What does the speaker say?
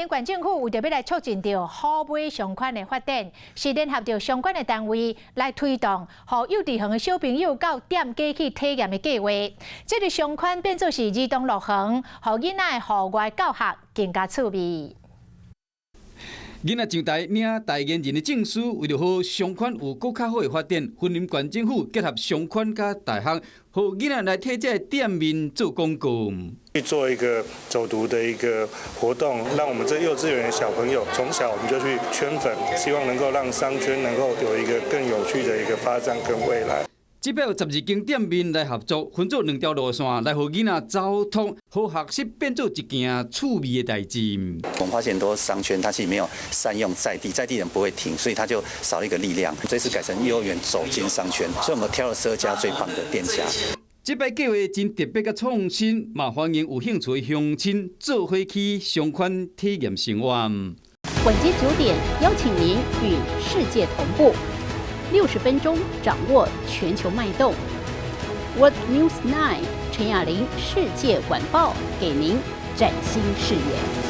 林縣政府為著欲來促進著好買商圈的發展，是聯合著相關的單位來推動，予幼稚園的小朋友到店家去體驗的計畫。這個商圈變做是兒童樂園，予囡仔的戶外教學更加趣味。囡仔上台領代言人的證書，為著予商圈有閣較好的發展，雲林縣政府結合商圈佮大學，予囡仔來替這个店面做廣告。去做一個走讀的一個活動，讓我們這幼稚園的小朋友從小我們就去圈粉，希望能夠讓商圈能夠有一個更有趣的一個發展跟未來。這擺有12間店面來合作，分做兩條路線來予囡仔走通，予學習變做一件趣味的代誌。我們發現很多商圈，它其實沒有善用在地，在地人不會聽，所以他就少了一個力量。這次改成幼兒園走進商圈，所以我們挑了12家最棒的店家。這擺計畫真特別佮創新，嘛歡迎有興趣的鄉親做伙去商圈體驗生活。晚間9點，邀請您與世界同步。60分鐘掌握全球脈動。World News 9 陳雅玲世界晚報給您嶄新視野。